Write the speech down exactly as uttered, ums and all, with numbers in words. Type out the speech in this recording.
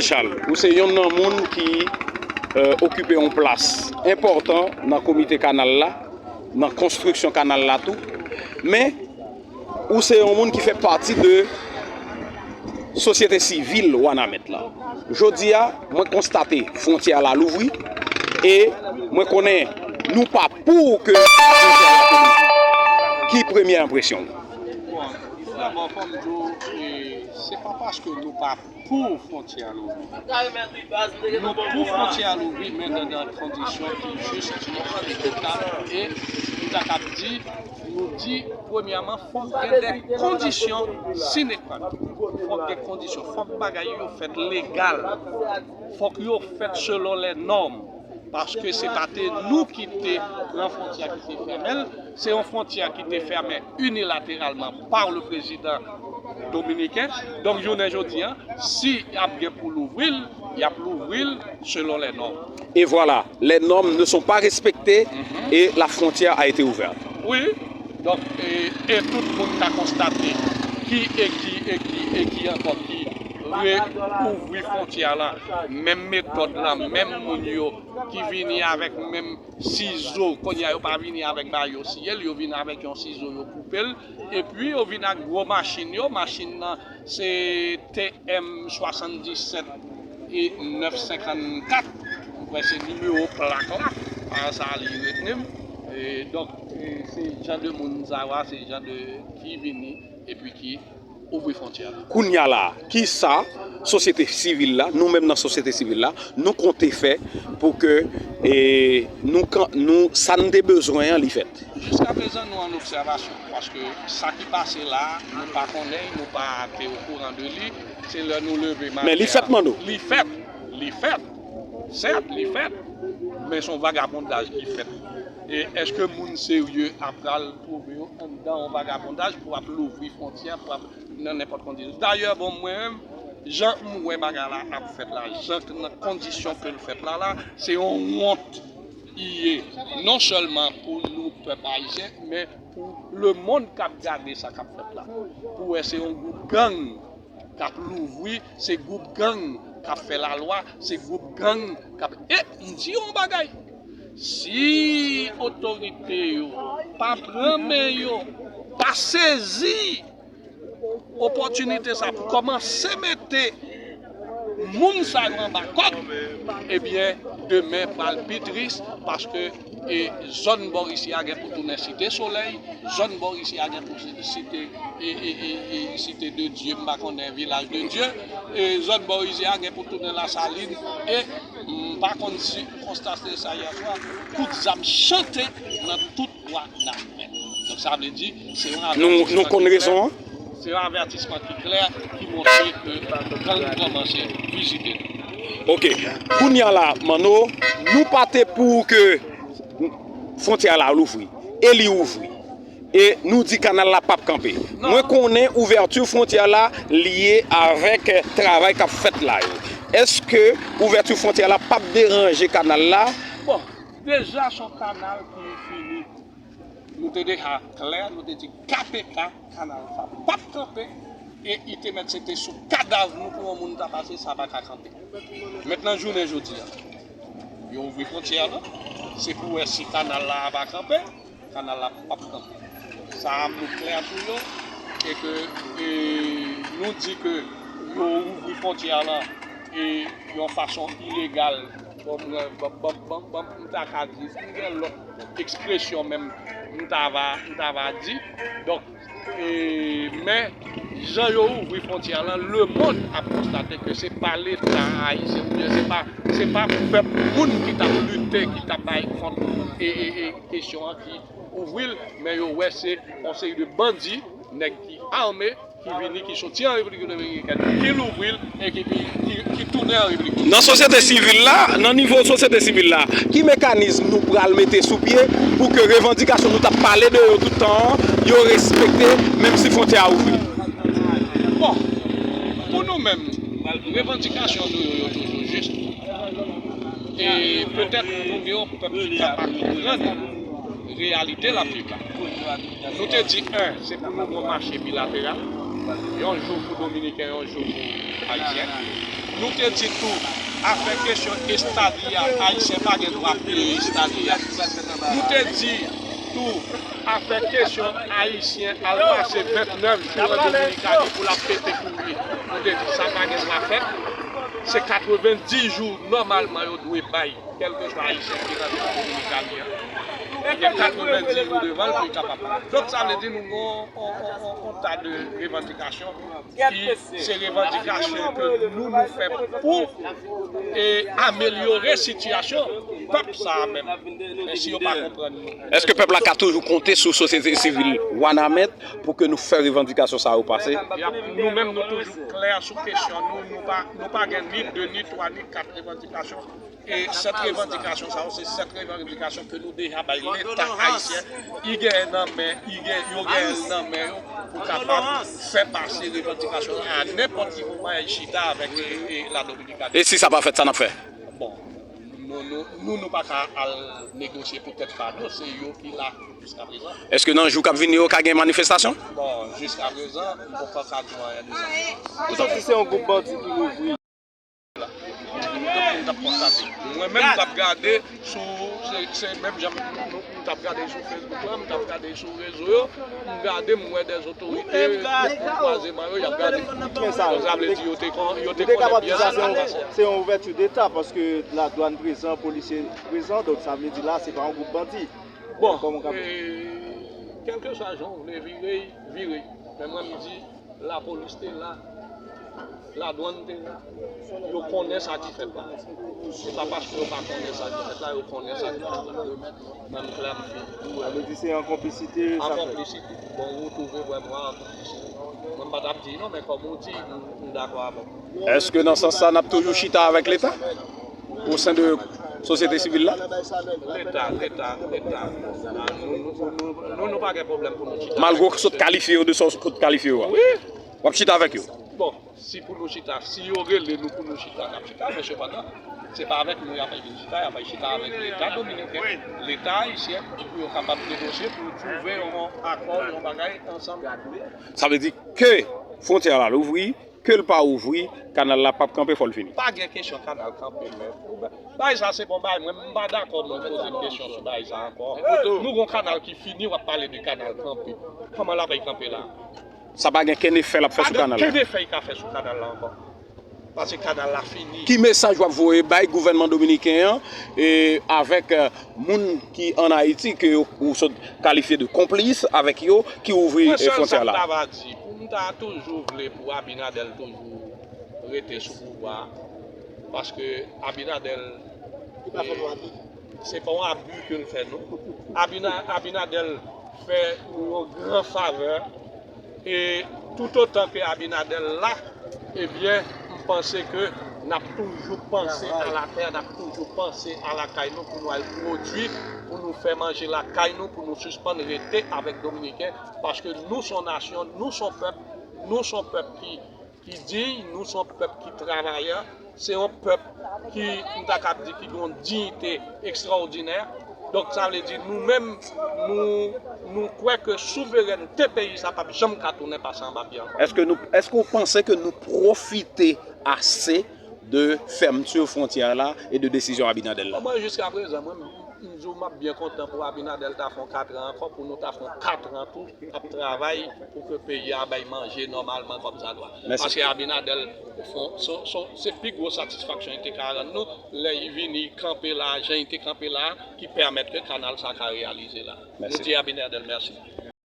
Charles, ou se yonn nan moun ki, euh, okipe yon plas enpòtan nan komite kanal la, nan konstriksyon kanal la tou. Men, ou se yon moun ki fè pati de sosyete sivil Wanament la. Jodi a, mwen konstate fwontyè la louvri e mwen konnen nou pa pou ke fwontyè la te louvri. Ki premye enpresyon w? Bon, tout dabò, fò m di w, e, se pa paske nou pa pou fwontyè a louvri. Nou pou fwontyè a louvri, men nan de kondisyon ki jis, ki ekitab, e nou ta kab di, nou di, premyèman, fòk gen de kondisyon sine qua non. Fòk gen kondisyon, fòk bagay yo fèt legal, fòk yo fèt selon lè nòm. Paske se pa te nou ki te pran fwontyè ki te fèmen l, se yon fwontyè ki te fèmen inilateralman pa le prezidan dominiken. Donk, jounen jodi a, si y ap gen pou louvri l, y ap louvri l selon lè nòm. Et voilà, les normes ne sont pas respectées et la frontière a été ouverte. Wi, donk, e, e tout moun ka konstate ki e ki e ki e ki ankò ki re ouvri fwontyè la, menm metòd la, menm moun yo ki vini avèk menm sizo, kounye a yo pa vini avèk bayo siye l, yo vin avèk yon sizo, yo koupe l, epi yo vin ak gwo machin yo, machin nan se T M swasanndisèt e nèf senkannkat, mwen kwè se nimewo plak la, pa sa li retni m. E, donk, e, se jan de moun sa yo a, se jan de ki vini epi ki ouvri fwontyè la. Kounye a la, kisa sosyete sivil la, nou menm nan sosyete sivil la, nou konte fè pou ke, e, nou, kan- nou, sa n te bezwen an, li fèt? Jiskaprezan, nou an obsèvasyon, paske sa ki pase la, nou pa konnen, nou pa te okouran de li, se lè nou leve maten an. Men li fèt, Mando? Li fèt, li fèt, sèt, li fèt, men se yon vagabondaj ki fèt. E èske moun serye ap pral twouve yo anndan yon vagabondaj pou ap louvri fwontyè, pou ap nan nenpòt kondisyon? Dayè, bon, mwen menm, jan m wè bagay la ap fèt la, jan nan kondisyon ke l fèt la, la, se yon wont i ye, non sèlman pou nou, pèp ayisyen, men pou lemonn k ap gade sa k ap fèt la, pou wè se yon gwoup gang k ap louvri, se gwoup gang k ap fè lalwa, se gwoup gang k ap, e m di yon bagay, si otorite yo pa pran men yo, pa sezi opòtinite sa pou kòmanse mete moun sa yo anba kòd, ebyen, demen pral pi tris, paske, e, zòn bò isi a gen pou tounen Site Solèy, zòn bò isi a gen pou site, e, e, e, e, Site de Dye, m pa konnen, Vilaj de Dye, e, zòn bò isi a gen pou tounen Lasalin, e m pa konn si w konstate sa yè swa, kout zam chante nan tout Wanament. Donk, sa vle di, se yon avètisman ki klè. Se yon avètisman ki klè ki montre ke gang kòmanse vizite nou. Ok. Kounye a la, Manno, nou pa te pou ke fwontyè la louvri. E li ouvri. E nou di kanal la p ap kanpe. Mwen konnen ouvèti fwontyè la lye avèk travay k ap fèt la yo. Èske ouvèti fwontyè la p ap deranje kanal la? Bon, deja se yon kanal ki fini. Nou te deja klè, nou te di K P K, kanal sa p ap kanpe, e li te mèt se te sou kadav nou pou yon moun ta pase, sa pa ka kanpe. Mentnan, jounen jodi a, yo ouvri fwontyè la, se pou wè si kanal la a va kanpe, kanal la p ap kanpe. Sa a nou klè pou yo, e ke, e, nou di ke yo ouvri fwontyè la, e, yon fason ilegal. Bon, mwen, bon, bon, bon, bon, m ta ka di, m gen lòt ekspresyon menm m ta va, m ta va di. Donk, e, men, jan yo ouvri fwontyè lan, lemonn ap konstate ke se pa Leta ayisyen oubyen se pa, se pa pèp moun ki t ap lite, ki t ap bay kont e, e, e kesyon an ki ouvri l, men yo wè se yon seri de bandi, nèg ki ame, ki vini, ki soti an Repiblik Dominikèn, ki louvri l e ki, ki, ki tounen an Repiblik Dominikèn. Nan sosyete sivil la, nan nivo sosyete sivil la, ki mekanizm nou pral mete sou pye pou ke revandikasyon nou t ap pale de yo tout tan an, yo respekte, menm si fwontyè a ouvri? Bon, pou nou menm, revandikasyon nou yo, yo toujou jis. E petèt nou gen yon pèp ki pa konprann reyalite l ap viv la. Nou te di, en, se pou nou gen yon mache bilateral, yon jou pou Dominiken, yon jou pou Ayisyen. Nou te di tou, afè kesyon estadi a, Ayisyen pa gen dwa peye estadi a. Nou te di tou, afè kesyon Ayisyen al pase vennèf jou an Dominikani pou l ap pete kouri. Nou te di, sa pa gen dwa fèt. Se katrevenndis jou, nòmalman, yo dwe bay, kèlkeswa Ayisyen ki rantre an Dominikani an. Li gen katrevenndis jou devan l pou l kapab. Donk, sa vle di nou gen yon, yon, yon, yon, yon ta de revandikasyon ki se revandikasyon ke nou, nou fè pou, e, amelyore sitiyasyon pèp sa a menm. Men si yo pa konprann nou. Èske pèp la ka toujou konte sou sosyete sivil Wanament pou ke nou fè revandikasyon sa yo pase? Y ap, nou menm, nou toujou klè sou kesyon nou. Nou pa, nou pa gen ni de, ni twa, ni kat revandikasyon. E sèt revandikasyon sa yo, se sèt revandikasyon ke nou deja bay Leta ayisyen. I genyen nan men, i gen, yo genyen l nan men yo pou kapab fè pase revandikasyon a nenpòt ki moman y chita avèk, e, e, la Dominikani. E si sa pa fèt, sa n ap fè? Bon, nou, nou, nou, nou pa ka al negosye pou tèt pa nou, se yo ki la jiskaprezan. Èske nan jou k ap vini yo ka gen manifestasyon? Bon, jiskaprezan, m poko ka di w anyen de sa. Ou santi se yon gwoup bandi ki louvri? Tout moun t ap konstate. Mwen menm, m t ap gade sou, se, se menm jan m, m, m t ap gade sou Facebook la, m t ap gade sou rezo yo, m gade, m wè dè otorite, kwaze man yo, y ap gade. Donk, sa vle di, yo te kon-, yo te konnen byen sa k ap pase a. Se yon ouvèti deta, paske ladwàn prezan, polisye prezan, donk sa vle di la, se pa yon gwoup bandi. Bon, kòman w ka, e, kèlkeswa jan w vle vire, vire. Men mwen, m di, lapolis te la, ladwàn te la, yo konnen sa ki fèt la. Se pa paske yo pa konnen sa ki fèt la, yo konnen sa ki fèt la. Yo menm, menm klè m fin. Sa vle di se an konplisite sa fèt? An konplisite. Bon, ou twouve, wè, mwen an konplisite. Mwen, m pa t ap di non, men kòm ou di, m, m dakò avè w. Èske nan sans sa, n ap toujou chita avèk Leta? O sen de sosyete sivil la? Leta, Leta, Leta. Nou, nou, nou, nou, nou pa gen pwoblèm pou nou chita. Malgre w sot kalifye yo de sa w sot kalifye yo a. Wi. W ap chita avèk yo? Bon, si pou nou chita, si yo rele nou pou nou chita, n ap chita, men sepandan, se pa avèk nou y ap vin chita, y ap chita avèk Leta dominiken, Leta ayisyen, pou yo kapab negosye, pou yo twouve yon akò, yon bagay ansanm. Sa vle di ke fwontyè la louvri, ke l pa ouvri, kanal la p ap kanpe, fò l fini. Pa gen kesyon kanal kanpe, men bagay sa se bon bagay. Mwen, m pa dakò moun poze m kesyon sou bagay sa ankò. Nou gon kanal ki fini, w ap pale de kanal kanpe. Kòman l ap kanpe la? Sa pa gen kenn efè l ap fè sou kanal la. Pa gen kenn efè l ka fè sou kanal la ankò. Paske kanal la fini. Ki mesaj w ap voye bay gouvènman dominiken an, e, avèk, e, moun ki ann Ayiti ke yo, ou sot kalifye de konplis avèk yo, ki ouvri, e, fwontyè la? Mwen, sèl sa m ta va di, pou m ta toujou vle pou Abinader toujou rete sou pouvwa a, paske Abinader, e, se pa yon abi ke l fè nou. Abina-, Abinader fè nou yon gran favè, e toutotan ke Abinader la, ebyen, m panse ke n ap toujou panse a latè, n ap toujou panse a lakay nou pou nou al pwodui, pou nou fè manje lakay nou, pou nou sispann rete avèk Dominiken, paske nou se yon nasyon, nou se yon pèp, nou se yon pèp ki, ki diy, nou se yon pèp ki travayè, se yon pèp ki, m ta kab di, ki gen yon diyite ekstraòdinè. Donk, sa vle di, nou menm, nou, nou kwè ke souverènte peyi sa p ap janm ka tounen pase anba pye ankò. Èske nou, èske w panse ke nou pwofite ase de fèmti fwontyè la e de desizyon Abinader la? Mwen, jiska prezan, mwen, m di w, m ap byen kontan pou Abinader ta fè yon katran ankò, pou nou ta fè yon katran tou, ap travay pou ke peyi a bay manje nòmalman kòmsadwa. Mèsi. Paske Abinader, se, se, se pi gwo satisfaksyon li te ka rann nou, lè li vini kanpe la, jan li te kanpe la, ki pèmèt ke kanal sa ka reyalize la. Mèsi. Nou di Abinader mèsi.